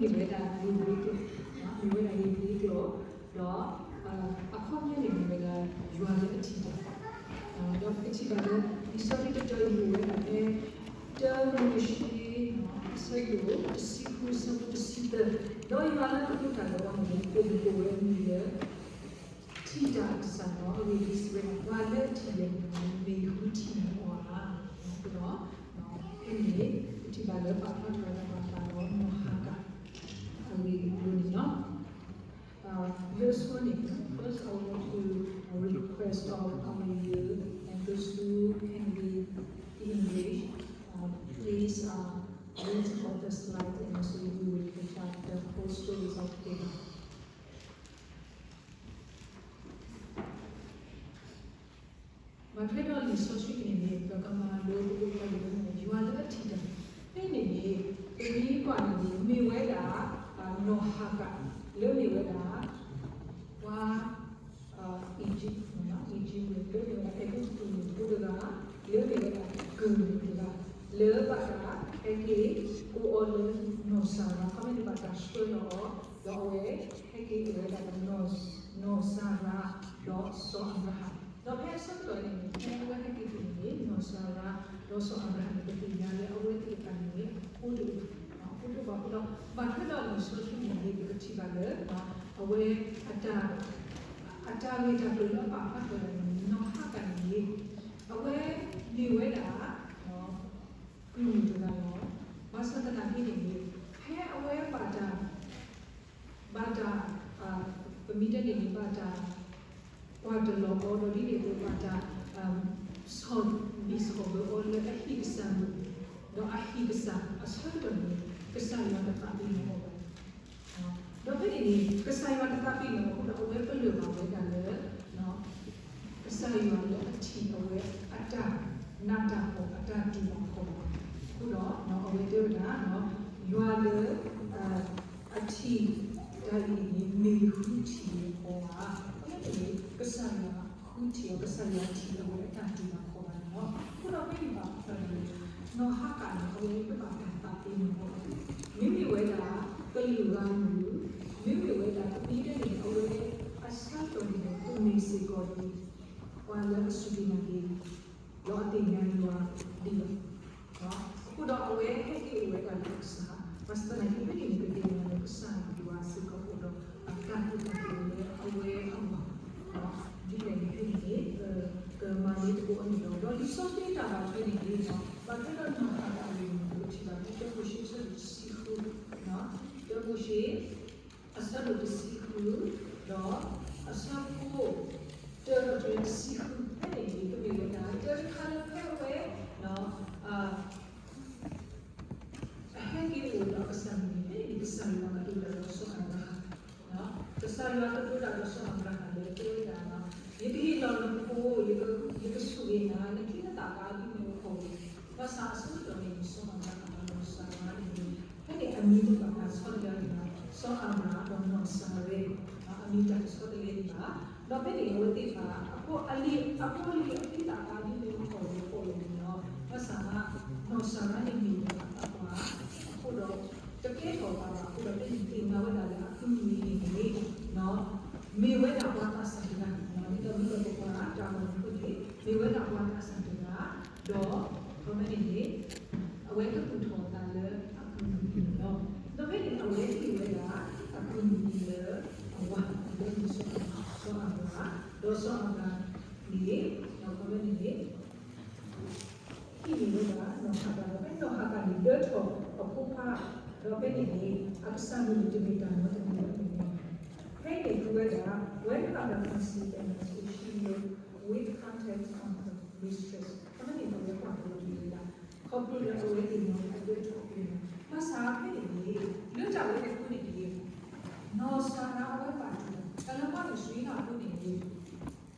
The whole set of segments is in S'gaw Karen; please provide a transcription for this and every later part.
မ့ၢ်ဝဲဒၣ်ဧ့ၤဘြံၤကျိာ်, မ့ၢ်ဝဲဒၣ်ဧ့ၤဘြံၤကျိာ်, ဒီး အခီပညီန့ၣ်မ့ၢ်ဝဲဒၣ် ယွၤလၢအထံၣ်တၢ်, ဒီးပကထံၣ်ဘၣ်လၢ လံာ်စီဆှံတတီၤအံၤမ့ၢ်ဝဲဒၣ်ဖဲ တၢမိၤၡ့ အဆၢဒိၣ်တဆံဃု အဆၢဖိတဆံသၢ, ဒီးယွၤလၢအမ့ၢ်တၢ်ဒီးအီၤန့ၣ် အိၣ်ဘူးဝဲမံၤလၢ ထံၣ်တၢ်အကစၢ်ဒီး အဂ့ၢ်ဒ်စံးဝဲဒၣ် ပှၤလၢအထံၣ်ယဲန့ၣ် မ့ၢ်ဃုထံၣ်န့ၢ်အီၤဧါ. အဃိဒီး ဖဲန့ၣ် ပထံၣ်ဘၣ်လၢပာ်ဖျါထီၣ်ဝဲဒၣ်ပှၤသးဒီး နီၢ်ဟၤကၤ အဂ့ၢ်အကျိၤန့ၣ်လီၤ. Uh, this one is, first I want to request all of you and those who can read English, uh, please, uh, read off the slide and so you will catch up the whole stories of Hagar. ဘၣ်ထွဲဒီးလံာ်စီဆှံန့ၣ်န့ၣ် ပကမၤလိသကိးတၢ်လၢ ယွၤလၢအထံၣ်တၢ်, ဖဲန့ၣ်န့ၣ် ပမ့ၢ်ကွၢ်န့ၣ်န့ၣ် မ့ၢ်ဝဲဒၣ် နီၢ်ဟၤကၤ လၢမ့ၢ်ဝဲဒၣ် ပှၤ Egypt, Egypt လၢမ့ၢ်ဝဲဒၣ် အဲၤကူပတူၤဖိတဂၤ, လၢမ့ၢ်ဝဲဒၣ်ကုၢ်မုၣ်တဂၤ, လၢဘၣ်တၢ်ဟဲက့ၤကိးအီၤလၢနီၢ်စၤရၤ, ခီမ့ၢ်န့ၣ်ဘၣ်တၢ်ဆှၢလီၤအီၤ, ဒီးအဝဲဟဲက့ၤအိၣ်ဝဲဒၣ် နီၢ်စၤရၤ ဒီးစီၤအၤဘြၤဟၣ်, ဒီးဖဲအဆၢကတီၢ်န့ၣ် ဖဲအဝဲဟဲက့ၤန့ၣ်န့ၣ် နီၢ်စၤရၤ ဒီးစီၤအၤဘြၤဟၣ်န့ၣ် ပသ့ၣ်ညါလၢအဝဲသ့ၣ်တဖၣ်န့ၣ် အဖိတအိၣ်, အဖိတအိၣ်ဘၣ်အဃိဒီး ဘၣ်ထွဲဒီးလံာ်စီဆှံန့ၣ်န့ၣ် ပကထံၣ်ဘၣ်လၢ အဝဲ အတၢ်ဂ့ၢ်တၢ်ကျိၤလၢအပာ်ဖျါထီၣ်ဝဲဒၣ်န့ၣ် နီၢ်ဟၤကၤန့ၣ်န့ၣ် အဝဲမ့ၢ်ဝဲဒၣ် ကုၢ်မုၣ်တဂၤလီၤ. ဘၣ်ဆၣ်သနာ်က့န့ၣ်န့ၣ် ဖဲအဝဲဘၣ်တၢ် ဘၣ်တၢ် ပမ့ၢ်တဲန့ၣ်န့ၣ် ဘၣ်တၢ် ကွၢ်တလီၤအီၤဒီးဒ်န့ၣ်အသိး ဘၣ်တၢ် ဆီၣ်ဘံၣ်ဆီၣ်ဘၢအီၤလၢအဟံၣ်ကစၢ်မုၣ်, ဒီးအဟံၣ်ကစၢ်အဆၢကတီၢ်န့ၣ် ကစၢ်ယွၤတသးပ့ၤနီၣ်အီၤဘၣ်. ဒီးဖဲန့ၣ်န့ၣ် ကစၢ်ယွၤတသးပ့ၤနီၣ်အဃိဒီး အဝဲပလၢၢ်ဘၣ်ဝဲဒၣ်လၢ ကစၢ်ယွၤလၢအထံၣ်အဝဲအတၢ်နးတၢ်ဖှီၣ်အတၢ်တူၢ်ဘၣ်ခီၣ်ဘၣ်အဃိဒီး အဝဲတဲဝဲဒၣ် ယွၤလၢ အထံၣ်တၢ်အံၤန့ၣ် မ့ၢ်ဃုထံၣ်န့ၢ်အီၤဧါ. ဖဲန့ၣ်န့ၣ် ကစၢ်ယွၤဃုထံၣ်အီၤ ကစၢ်ယွၤထံၣ်အဝဲအတၢ်တူၢ်ဘၣ်ခီၣ်ဘၣ်န့ၣ်လီၤ. အဃိဒီးဖဲန့ၣ်ဘၣ်ဃးဒီး နီၢ်ဟၤကၤန့ၣ် အဝဲတဘၣ်တၢ်သးပ့ၤနီၣ်အီၤဘၣ်. မ့မ့ၢ်ဝဲဒၣ် ကလုာ်ဂၤမုၢ်, မ့မ့ၢ်ဝဲဒၣ် ပမ့ၢ်တဲန့ၣ် အဝဲအဆၢကတီၢ်န့ၣ် ကမ့ၢ်စ့ၢ်ကီးန့ၣ် ပှၤလၢအစူၢ်က့ၤနာ်က့ၤ ဒီးအသ့ၣ်ညါယွၤဒ်လဲၣ်. အဃိဒီးအဝဲဟဲက့ၤအိၣ်ဝဲဒၣ်လၢကစၢ်, ဘၣ်ဆၣ်သနာ်က့ဖဲန့ၣ်န့ၣ် ပသ့ၣ်ညါလၢကစၢ်ယွၤစ့ၢ်ကီးအိၣ်ဒီး အတၢ်ကူၣ်တၢ်က့ၤလၢအဝဲအဂီၢ်, ဒ်လဲၣ်န့ၣ်ဖဲန့ၣ်န့ၣ် ကမၤလိသကိးအီၤန့ၣ်လီၤ. ဒီးလံာ်စီဆှံတၢ်ဘၣ်ထွဲန့ၣ်န့ၣ် ဘၣ်ထွဲဒီးနီၢ်ဟၤကၤအဂ့ၢ်န့ၣ် ပကထံၣ်ဘၣ်လၢတၢမိၤၡ့အဆၢဒိၣ်တဆံဃု, တၢမိၤၡ့ အဆၢဒိၣ်တဆံဃု, ဒီးအဆၢဖိ တၢဒီးတဆံဃု ဖဲန့ၣ်န့ၣ် ကမ့ၢ်ဝဲဒၣ် တၢတခါလၢဖဲအဝဲ အဟဲက့ၤအိၣ်ဒီးကစၢ်န့ၣ် ဖဲန့ၣ်န့ၣ် ကစၢ်ယွၤကတိၤတၢ်ဒီးစီၤအၤဘြၤဟၣ်, ကစၢ်ယွၤကတိၤတၢ်ဒီးစီၤအၤဘြၤဟၣ်လၢ တဲဝဲဒၣ် ယကဟ့ၣ်လီၤနဖိ, ယကဆိၣ်ဂ့ၤနၤ, နချံနသၣ်ကဒုးမ့ၢ်အိၣ်ခိးဝဲ, ဘၣ်ဆၣ်အဆၢကတီၢ်န့ၣ် စီၤအၤဘြၤဟၣ်ဒီးစီၤစၤရၤန့ၣ် ဖဲန့ၣ်အမံၤတဘၣ်တၢ်ဆီတလဲဒံးဘၣ်, စီၤအၤဘြၤဟၣ်ဒီးနီၢ်စၤရဲၣ်, အမံၤတၢ်တဆီတလဲဒံးဘၣ်. ဒီးဖဲန့ၣ်အဝဲသ့ၣ်တဖၣ် အဖိအလံၤ အဖိအလံၤအချံသၣ်ကဒုးမ့ၢ်အိၣ်ခိးဝဲအဃိန့ၣ်လီၤ. ဘၣ်ဆၣ် နီၢ်စၤရၤန့ၣ်မ့ၢ်ဝဲဒၣ်သးပှၢ်အဃိဒီး တကဲထီၣ်ဘၣ်ဘၣ်အဃိဒီး ဖဲန့ၣ်သ့ၣ်ညါဝဲဒၣ်လၢအကုၢ်မုၣ်အံၤန့ၣ်န့ၣ် မ့ၢ်ဝဲဒၣ်ပှၤသးစၢ်တဂၤ, ဒ်သိးမ့ၢ်လၢပပှၤတၢ်မၤန့ၣ်အဃိန့ၣ် မ့ၢ်ဝဲဒၣ်ပှၤသးစၢ်တဂၤ, ဒီး ဒီးဖဲန့ၣ်န့ၣ် အဝဲကသူၣ်ထီၣ်အသးလၢအကုၢ်မုၣ်အံၤန့ၣ်လီၤ. ဒီးဖဲန့ၣ် အဝဲဟ့ၣ်ဝဲဒၣ်အကုၢ်မုၣ်အံၤလၢအဝၤ, လၢမ့ၢ်စီၤအၤဘြၤဟၣ်, ဒီးစီၤအၤဘြၤဟၣ်န့ၣ် ဒီးဖဲန့ၣ်န့ၣ် ဟံးန့ၢ်ဝဲဒၣ်နီၢ်ဟၤကၤ, ဒီးဖဲနီၢ်ဟၤကၤန့ၣ် ဒၢထီၣ်အဖိခွါ, ဒီးဖဲန့ၣ်န့ၣ် အကစၢ်မုၣ်န့ၣ်တမ့ၢ်တၢ်နီတမံၤဘၣ်န့ၣ်လီၤ. ဖဲန့ၣ်ကွဲးဝဲဒၣ် When Hagar conceived and was with child, she looked with contempt on her mistress. ဖဲန့ၣ်န့ၣ် အဝဲကွၢ်က့ၤဝဲဒၣ် ခီဖျိလၢအဝဲသ့ၣ်န့ၣ် အဒၢထီၣ်အဃိန့ၣ်, ဘၣ်ဆၣ်ဖဲန့ၣ်န့ၣ် လၢတၢ်ဝဲန့ၣ်အဃိန့ၣ်န့ၣ် နီၢ်စၤရၤအဝဲဘၣ်တူၢ် တၢ်လၢပှၤအံၣ်စရ့လးအဃိန့ၣ်န့ၣ်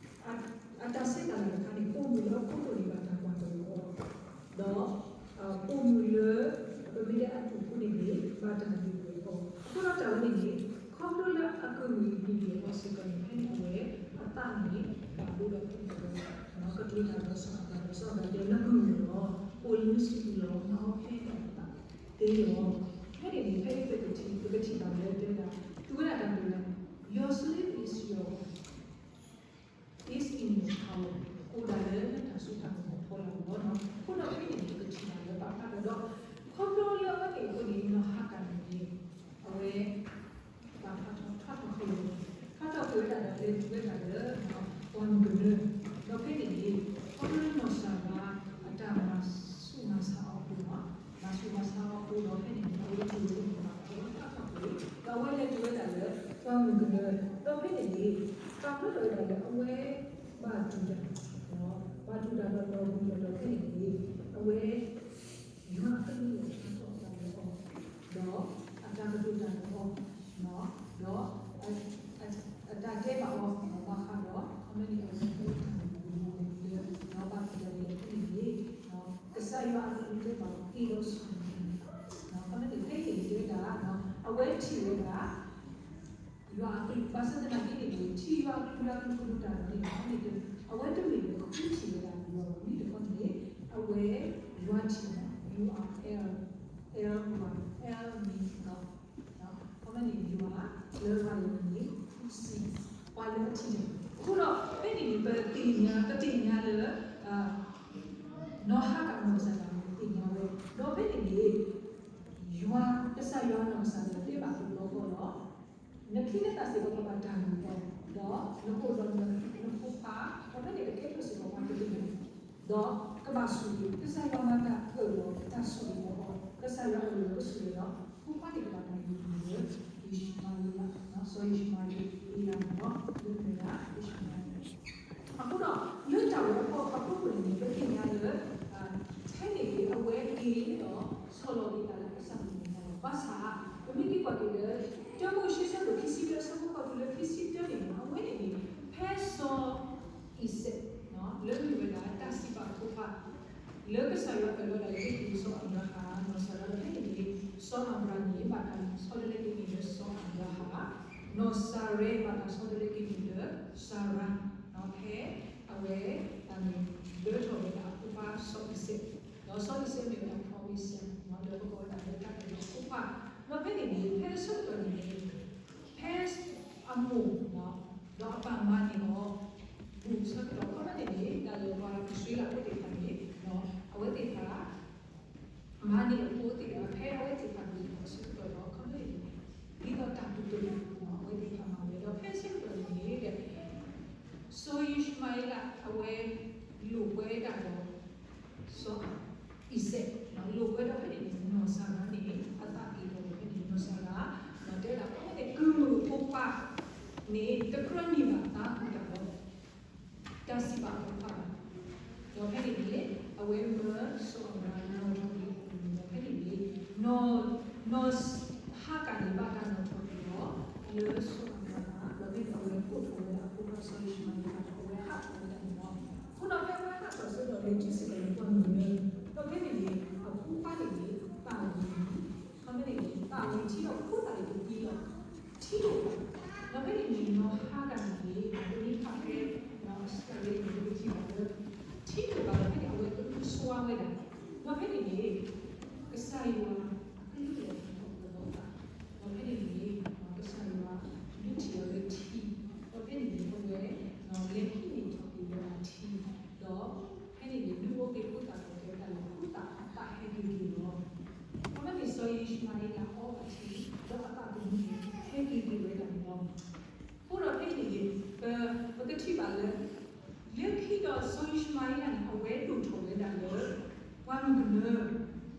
အတၢ်ဆဲးတၢ်လၤတခါန့ၣ် ပိာ်မုၣ်လၢအဖိဒိၣ်န့ၣ် ဘၣ်တၢ်ကွၢ်တလီၤအီၤ, ဒီး ပိာ်မုၣ်လၢ ပမ့ၢ်တဲအတူၢ်ဖိန့ၣ်န့ၣ် ဘၣ်တၢ်ဒုးပူၤအီၤ, အဃိဒီးတၢ်ဝဲန့ၣ်န့ၣ် ခီဖျိလၢအကုၢ်မုၣ်န့ၣ်ဒုးပူၤအီၤစ့ၢ်ကီးန့ၣ် ဖဲန့ၣ်အဝဲ အသးန့ၣ် ဘၣ်ဒိဒီးဖဲန့ၣ်အဝဲ ကတိၤတၢ်ဒီးစီၤအၤဘြၤဟၣ်, စီၤအၤဘြၤဟၣ်တဲ နကုၢ်မုၣ်လီၤ, အိၣ်လၢနစုပူၤလီၤ, မၤအီၤဖဲနသးသ့လီၤ. ဖဲန့ၣ်န့ၣ် ဖဲအံၤပကထံၣ် ပကထံၣ်ဘၣ်လၢတဲဒၣ် သူဝဲဒၣ်တၢ်ဒိၣ်လဲၣ်, Your slave is your, is in your power, အိၣ်ဒၣ်လၢနတၢ်စိတၢ်ကမီၤအဖီလာ်လီၤ. အဃိဒီးဖဲန့ၣ်န့ၣ် ပကထံၣ်ဘၣ်လၢပာ်ဖျါဒီး ခီဖျိလၢအဝဲန့ၣ်အဃိန့ၣ် နီၢ်ဟၤကၤန့ၣ်န့ၣ် အဝဲ ဘၣ်ထွါထီၣ် ထွါထီၣ်ဃုာ်ဝဲ, ထွါထီၣ်ဃုာ်ဝဲဒၣ်ဒီး လဲၤတုၤဝဲဒၣ်လၢ ပှၢ်မုၢ်ကနၢ, ဒီးဖဲန့ၣ်န့ၣ် ခီဖျိလၢနီၢ်စၤရါ အတၢ်မၤဆူၣ်မၤဆါအီၤအဃိလီၤ. မၤဆူၣ်မၤဆါအီၤအဃိဒီး ဖဲန့ၣ်န့ၣ် အဝဲတူၢ်ဝဲဒၣ်န့ၣ်ဘၣ်ထွါထီၣ်ဃုာ်ဝဲ, ဒီးအဝဲလဲၤတုၤဝဲဒၣ်လၢ ပှၢ်မုၢ်ကနၢ, ဒီးဖဲန့ၣ်န့ၣ် ပာ်ဖျါထီၣ်ဝဲဒၣ်လၢအဝဲ ဘၣ်တူၢ်တၢ်, ဘၣ်တူၢ်တၢ်ဒီးပှၢ်မုၢ်ကနၢဒီးဖဲန့ၣ်န့ၣ် အဝဲ ယွၤအကလုၢ်အကထါထီၣ်အသးလၢအီၤ, ဒီးအတၢ်ကတိၤတၢ်ဒီးအီၤ, ဒီး အတၢ်တဲဘၣ်အီၤ ဘၣ်ဃးဒီး ခီမ့ၢ်န့ၣ် အဝဲတဲတၢ်မၤလိလၢ ဒီးဘၣ်သ့ၣ်သ့ၣ်န့ၣ် ကစၢ်ယွၤအကလုၢ်တဲဘၣ်အီၤ က့ၤဒီးဆူၣ်န့ၣ်, ခီမ့ၢ်န့ၣ် ဖဲအံၤတဲဒၣ် အဝဲထံၣ်ဝဲဒၣ် ယွၤအကလုၢ် ဘၣ်ဆၣ်သနာ်က့န့ၣ် ထံၣ်ယွၤအကလုၢ်လၢအကလုၢ်ကဒိၣ်တၢ်ဒီးန့ၣ် အဝဲတမ့ၢ်လၢဃုထံၣ်ဝဲဒၣ်ယွၤဘၣ် မ့ၢ်တခီန့ၣ် အဝဲ ယွၤထံၣ်န့ၣ် ယွၤ El, El ယွၤ El မ့ၢ် ခီမ့ၢ်န့ၣ် ယွၤလၢ Royal န့ၣ် စံး ပှၤလၢအထံၣ်န့ၣ် အဃိဒီး ဖဲန့ၣ်န့ၣ် ပသ့ၣ်ညါ ပသ့ၣ်ညါလၢ နီၢ်ဟၤကၤနီၢ်ကစၢ်ဒၣ်ဝဲသ့ၣ်ညါဝဲ ဒီးဖဲန့ၣ်န့ၣ် ယွၤ ကစၢ်ယွၤနီၢ်ကစၢ်ဒၣ်ဝဲတဲဘၣ်သကိးဃီလီၤ. နချံနသၣ်စ့ၢ်ကီးကဘၣ်တၢ်ဂ့ၤအီၤ, ဒီးနအိၣ်ဒီးနဖိခွါ, ဒီးဖဲန့ၣ်ကကဲထီၣ်စ့ၢ်ကီးပှၤတကလုာ်, ဒီးကဘၣ်ဆိၣ်ဂ့ၤ, ကစၢ်ယွၤမၤတၢ်အၢၣ်လီၤ တၢ်ဆိၣ်ဂ့ၤလၢအီၤ, ကစၢ်ယွၤအၢၣ်လီၤကဆိၣ်ဂ့ၤဒီး ဖိခွါန့ၣ်ကဘၣ်တၢ်ဂ့ၤန့ၣ်လၢ ယံၡမၤအ့လး, စီၤယံၡမၤအ့လးန့ၣ်လီၤ, လၢမ့ၢ်ဒၣ် ယံၡမၤအ့လး အဃိဒီး လၢတၢ်ဝဲအဖီခိၣ်န့ၣ် ပသ့ၣ်ညါလၢ ဖဲန့ၣ်အဝဲက့ၤဒီး ဆီၣ်လီၤက့ၤတၢ်လၢကစၢ်ယွၤအမဲာ်ညါလီၤ. ဘၣ်ဆၣ် ပမ့ၢ်က့ၤကွၢ်က့ၤလၢ တၢမိၤၡ့ဆၢဒိၣ်ခံဆံတၢ ဆၢဖိဃိးတုၤလၢခံဆံတၢန့ၣ် အဝဲန့ၣ်န့ၣ် ဖဲစီၤအံၤစဲး လၢမ့ၢ်ဝဲဒၣ်တၢ်စံးပာ်အဖိခွါ လၢကစၢ်ယွၤအၢၣ်လီၤဒၣ်လၢဟ့ၣ်က့ၤစီၤအၤဘြၤဟၣ် နီၢ်စၤရါ ဒီးဖဲန့ၣ်န့ၣ် စီၤအၤဘြၤဟၣ်န့ၣ် ဘၣ်တၢ်ဆီတလဲက့ၤန့ၢ်လၢစီၤအၤဘြၤဟၣ်, နီၢ်စၤရဲ ဘၣ်တၢ်ဆီတလဲက့ၤန့ၢ်လၢ စၤရါ, ဒီးဖဲအဝဲ တၢ်န့ၣ် ဒၢထီၣ်ဝဲဒၣ်အဖိခွါစီၤအံၤစဲး, ဒီးစီၤအံၤစဲးမ့ၢ်ဝဲဒၣ် promise land လၢပကိးဝဲဒၣ်လၢတၢ်အၢၣ်လီၤအဖိခွါ, ဒီးဖဲန့ၣ်န့ၣ် ဖဲဆၢကတီၢ်န့ၣ်န့ၣ် ဖဲအမိၢ် ဒီးအပၢ်မၤန့ၢ်အီၤ ဘူးဆၢကတီၢ် ခီဖျိန့ၣ်န့ၣ် တၢ်လၢပှၤအံၣ်စရ့လးဖိသ့ၣ်တဖၣ်န့ၣ် အဝဲသ့ၣ်တဖၣ် မၤန့ၢ်အဖိသ့ၣ်တဖၣ် ဖဲအဝဲသ့ၣ်တဖၣ်ဘူးအဆၢကတီၢ်ဒီး ခီဖျိန့ၣ် ဒ်သိးတၢ်ကတိၤ အဝဲသ့ၣ်တဖၣ်မၤဝဲဒီး ဖဲဆၢကတီၢ်န့ၣ်န့ၣ် စီၤယံၡမၤအ့လး အဝဲလိာ်ကွဲဒၣ်ဒီး စီၤအံၤစဲး လိာ်ကွဲဒီးဖဲန့ၣ်န့ၣ် နီၢ်စၤရါန့ၣ် အသးက့ၤဒီးဖဲန့ၣ် နီၢ်စၤရါ တဲဒၣ်ဖဲန့ၣ် ကုၢ်မုၣ်အဖိခွါန့ၣ် တကြၢးန့ၢ်ဘၣ်သးအုးတၢ်ဒီး တၢ်စံးဘၣ်အဖိခွါဘၣ်. ဒီးဖဲန့ၣ်န့ၣ် အဝဲမၢစီၤအၤဘြၤဟၣ်နီၣ်ထီၣ်က့ၤအီၤန့ၣ် ဒီးဖဲန့ၣ်န့ၣ် နီၢ် နီၢ်ဟၤကၤန့ၣ်ဘၣ်တၢ်နီၣ်ထီၣ်က့ၤအီၤ လၢစီၤအၤဘြၤဟၣ် ဒီးဖဲန့ၣ်အဝဲကိးထီၣ်ဝဲအဖိခွါစီၤယံၡမၤအ့လးဒီး အဝဲဟးထီၣ်ဝဲဒၣ်န့ၣ်လီၤ. အဃိဒီးဖဲအဝဲဟးထီၣ်ဆၢဒီးလဲၤတုၤစ့ၢ်ကီးလၢပှၢ်မုၢ်ကနၢ, ဒီးဖဲန့ၣ်န့ၣ် အဖိခွါန့ၣ်န့ၣ် သၣ်ဝံၤ ခီဖျိန့ၣ်န့ၣ် သၣ်ဝံၤထံဒီးဖိသၣ်န့ၣ်တသံလီၤ. ထံဒိၣ်ဘၣ်. ဒီးဖဲန့ၣ်န့ၣ် နီၢ်ဟၤကၤန့ၣ်န့ၣ် ပမ့ၢ်ဖးဖဲ အစတၢ်ရ့န့ၣ် ပကထံၣ်ဘၣ်လၢ ထံဒိၣ်ဘၣ်ဒီးဖဲန့ၣ် အဝဲကသူၣ်ဆါဝဲဒၣ်. ဒီးဖဲန့ၣ်န့ၣ် ကစၢ်ယွၤအကလုၢ်လဲၤထီၣ်လီၤသး, ဒီးဖဲန့ၣ်န့ၣ် ကစၢ်ယွၤဒုးထံၣ်အီၤလၢထံ, ဒီးဖဲန့ၣ်န့ၣ် အဝဲလဲၤဟံးန့ၢ်ထီၣ်က့ၤဝဲဒၣ်ထံ, ဒီးဖဲန့ၣ်န့ၣ် ဒုးအိၣ်က့ၤဖိသၣ်ဒီးတဲဝဲဒၣ်လၢ ဖိသၣ်အသးဟဲက့ၤက့ၤလီၤ. အဝဲန့ၣ်စီၤယံၡမၤအ့လးအီဘၣ်ထံ ဒီးအသးသမူန့ၣ် ဟဲက့ၤက့ၤဝဲဒၣ်န့ၣ်လီၤ. အဃိဒီးဖဲန့ၣ်န့ၣ် ပ ပကထံၣ်ဘၣ်လၢ လၢခံဒီးစီၤယံၡမၤအ့လးန့ၣ် အဝဲဒိၣ်ထီၣ်ဝဲဒၣ်လၢ ပှၢ်မုၢ်ကန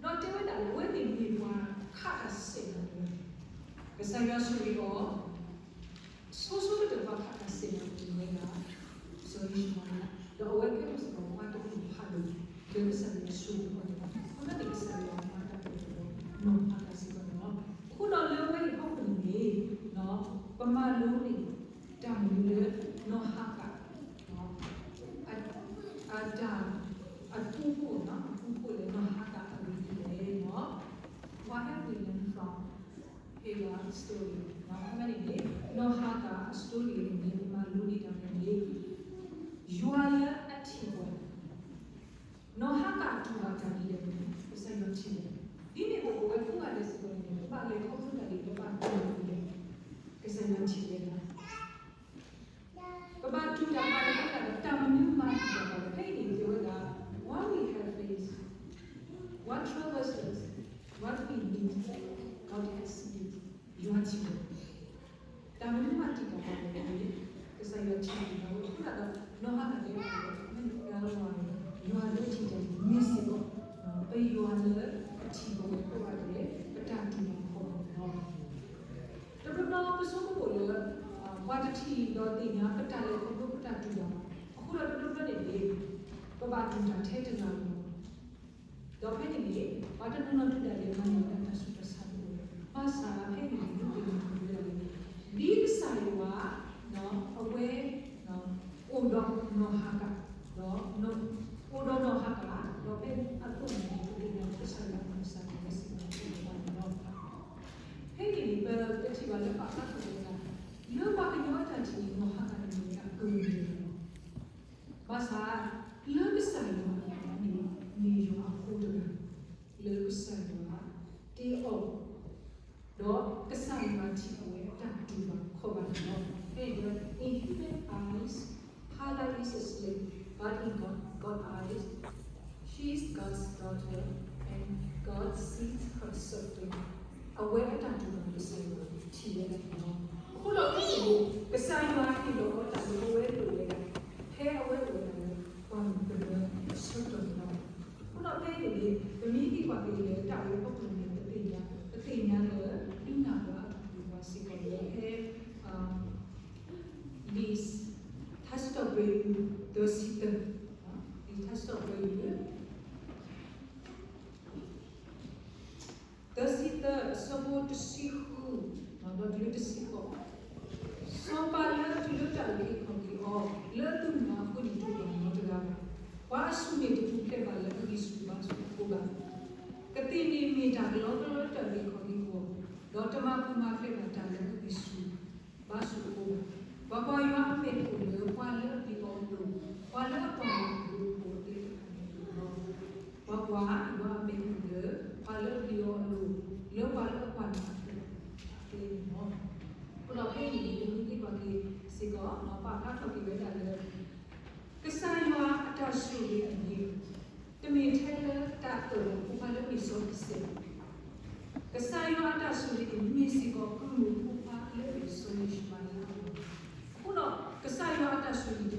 ၢ, ဒီးတဲဝဲဒၣ်လၢအဝဲန့ၣ်မ့ၢ်ပှၤခးတၢ်စဲၣ်နီၤလၢ ကစၢ်ယွၤဆိၣ်ဂ့ၤအီၤ ဆိဆိကတၢၢ် ပှၤခးတၢ်စဲၣ်နီၤန့ၣ်ဝဲဒၣ် စီၤယံၡမၤအ့လး, ဒီးအဝဲကဲထီၣ်စ့ၢ်ကီးပှၤတကလုာ်ဖးဒိၣ် လၢကစၢ်ယွၤဆိၣ်ဂ့ၤအီၤန့ၣ်လီၤ. အဃိန့ၣ် ကစၢ်ယွၤမၤတၢ်အၢၣ်လီၤနီၢ်ဟၤကၤစ့ၢ်ကီးန့ၣ်လီၤ. အဃိဒီးလၢအဝဲအံၤအဖီခိၣ်န့ၣ်န့ၣ် ပမၤလိန့ၢ်တၢ်မနုၤလၢ နီၢ်ဟၤကၤ အတၢ် အပူဖိ အပူဖိလၢနီၢ်ဟၤကၤအဂ့ၢ်ဒ်လဲၣ်န့ၣ်လီၤ. What have we learned from Hagar story? အဃိန့ၣ်န့ၣ် နီၢ်ဟၤကၤအ story န့ၣ်န့ၣ် ပမၤလိန့ၢ်တၢ်မနုၤန့ၣ် ယွၤလၢအထံၣ်ပှၤ နီၢ်ဟၤကၤတူၢ်ဘၣ်တၢ်ဒ်လဲၣ်န့ၣ် ကစၢ်ယွၤထံၣ်ဝဲ, ဒ်န့ၣ်အသိးပဝဲကိးဂၤဒဲးစ့ၢ်ကီးန့ၣ် ပဘၣ်လဲၤခီဖျိတၢ်ဒ်လဲၣ် ပဘၣ် ကစၢ်ယွၤထံၣ်ဝဲဒၣ် ပဘၣ်တူၢ်တၢ်ပာ်လၢအဃိသတးဒီး တၢ်မနုၤမၤတံာ်တာ်ပှၤလဲၣ်. ဖဲအံၤန့ၣ် တဲဝဲဒၣ် while we have faith, what troubles us, what we need, God has seen it. ယွၤထံၣ်ဝဲ တၢ်မနုၤမၤတံာ်တာ်ပှၤလဲၣ်န့ၣ် ကစၢ်ယွၤထံၣ်ဝဲအဃိသတးဒီး နီၢ်ဟၤဂၤတဲဝဲ မ့ၢ်တကးလီၤ ယွၤလၢထံၣ်တၢ်န့ၣ် မ့ၢ်စ့ၢ်ကီး ပယွၤလၢအထံၣ်ပဝဲကိးဂၤဒဲး ပတၢ်တူၢ်ဘၣ်ခီၣ်ဘၣ်န့ၣ်လီၤ. တဘျီဘျီပဆိကမိၣ်လၢ ပှၤတထံၣ်ဒီးသ့ၣ်ညါပတၢ်လဲၤခီဖျိပတၢ်တူၢ်ဘၣ်ဘၣ်. အဃိဒီးတဘျီဘျီန့ၣ်န့ၣ် ပဘၣ်တူၢ်တၢ်ထဲတဂၤလီၤ. ဒီးဖဲန့ၣ်န့ၣ် ပှၤတနီၤနီၤဒုးဒၣ်လဲာ်မၤန့ၢ်ဝဲဒၣ်တၢ်ဆူးတၢ်ဆါတအိၣ်လၢၤ. ဘၣ်ဆၣ်ဖဲန့ၣ်န့ၣ် ဒုးသ့ၣ်နီၣ်ထီၣ်ဝဲဒၣ်လၢ ဒ်ကစၢ်ယွၤ အဝဲ အိၣ်ဒီးနီၢ်ဟၤဂၤ ဒီး အိၣ်ဒီးနီၢ်ဟၤဂၤ ဒီးဖဲအသိးန့ၣ် ပသ့ၣ်ညါလၢကစၢ်ယွၤအမံၤစ့ၢ်ကီး အိၣ်ဒီးပှၤန့ၣ်လီၤ. ဖဲန့ၣ်န့ၣ် ပကထံၣ်ဘၣ်လၢပာ်ဖျါထီၣ်ဝဲဒၣ် လၢပှၤကညီအတၢ်ထံၣ်န့ၣ် နီၢ်ဟၤဂၤန့ၣ်မ့ၢ်ဝဲဒၣ်အကလုၢ်ကထါလီၤ. ဘၣ်ဆၣ် လၢကစၢ်ယွၤအသးန့ၣ် မ့ၢ်ယွၤအဖိတဂၤ လၢကစၢ်ယွၤတ့အီၤ ဒီးကစၢ်ယွၤထံၣ်အဝဲအတၢ်တူၢ်ဘၣ်ခီၣ်ဘၣ်န့ၣ်လီၤ. ဖဲအံၤ in human eyes, Hagar is a slave, but in God, God eyes, she is God's daughter, and God sees her suffering. အဝဲအတၢ်တူၢ်ဘၣ်ကစၢ်ယွၤထံၣ်ဝဲဒၣ်န့ၣ်လီၤ. အဃိဒီးဖဲန့ၣ်န့ၣ် ကစၢ်ယွၤဟ့ၣ်လီၤအီၤတၢ်လၢအဝဲလိၣ်ဝဲဒၣ် ဖဲအဝဲအိၣ်ဝဲဒၣ်လၢပှၢ်မုၢ်ကနၢအဆၢကတီၢ်န့ၣ်လီၤ. အဃိဒီးဖဲအံၤန့ၣ်န့ၣ် ပမ့ၢ်သံကွၢ်က့ၤလၢတၢ်ဝဲအဖီခိၣ်န့ၣ် ပသ့ၣ်ညါ ပသ့ၣ်ညါလၢ ဒုးနၢ်ပၢၢ်အါထီၣ်ကွံာ်ပှၤစ့ၢ်ကီးလၢဖဲ လံာ် ထါစံးထီၣ်ပှဲၤယုၢ် သၢဆံသၢ, လံာ်ထါစံးထီၣ်ပှဲၤယုၢ် သၢဆံသၢ အဆၢဖိတဆံဃု ဒီးတုၤလၢတဆံဃိး, စီၤပၤလၢအတုၤလၢတၢ်အုၣ်က့ၤခီၣ်က့ၤအီၤ လၢအသုးမုၢ်အဃိန့ၣ် တအိၣ်ဘၣ်နီတဂၤဘၣ်. ပှၤအဆူၣ်န့ၣ်တပူၤဖျဲးဘၣ်လၢအဂံၢ်ဆူၣ်ဘါဆူၣ်အဃိဘၣ်. ကသ့ၣ်န့ၣ်မ့ၢ်တၢ်ကလီကလီလၢတၢ်အုၣ်က့ၤခီၣ်က့ၤအဂီၢ်, ဒီးတမၤပူၤမၤဖျဲးဘၣ်တၢ်လၢအဂံၢ်ဆူၣ်ဘါဆူၣ်အဃိဘၣ်. ကွၢ်ကွၢ်,ယွၤအမဲာ်အိၣ်လၢပှၤလၢအပျံၤအီၤအလိၤ, ပှၤလၢအကွၢ်အီၤအလိၤအဃိသ့ၣ်တဖၣ်န့ၣ်လီၤ. ကွၢ်ကွၢ်, ယွၤအမဲာ်အိၣ်လၢပှၤလၢအပျံၤအီၤအလိၤ, လၢပှၤလၢအကွၢ်အီၤအလိၤသ့ၣ်တဖၣ်န့ၣ်လီၤ. အဃိဒီးဖဲအံၤန့ၣ် ပမ့ၢ်သံကွၢ်က့ၤစ့ၢ်ကီး ပာ်ဖျါထီၣ်က့ၤဝဲဒၣ်လၢ ကစၢ်ယွၤအတၢ်ဆိၣ်ဂ့ၤအဂ့ၢ် တမ့ၢ်ထဲလၢတၢ်အၢၣ်လီၤအဖိခွါလၢအမ့ၢ်စီၤယံးစဲးဘၣ်. ကစၢ်ယွၤအတၢ်ဆိၣ်ဂ့ၤန့ၣ် မ့ၢ်စ့ၢ်ကီးကရူၢ်မိၢ်ဖိခွါလၢအမ့ၢ်စီၤယံးၡမၤအ့လးအဂီၢ်. အဃိဒီး ကစၢ်ယွၤအတၢ်ဆိၣ်ဂ့ၤ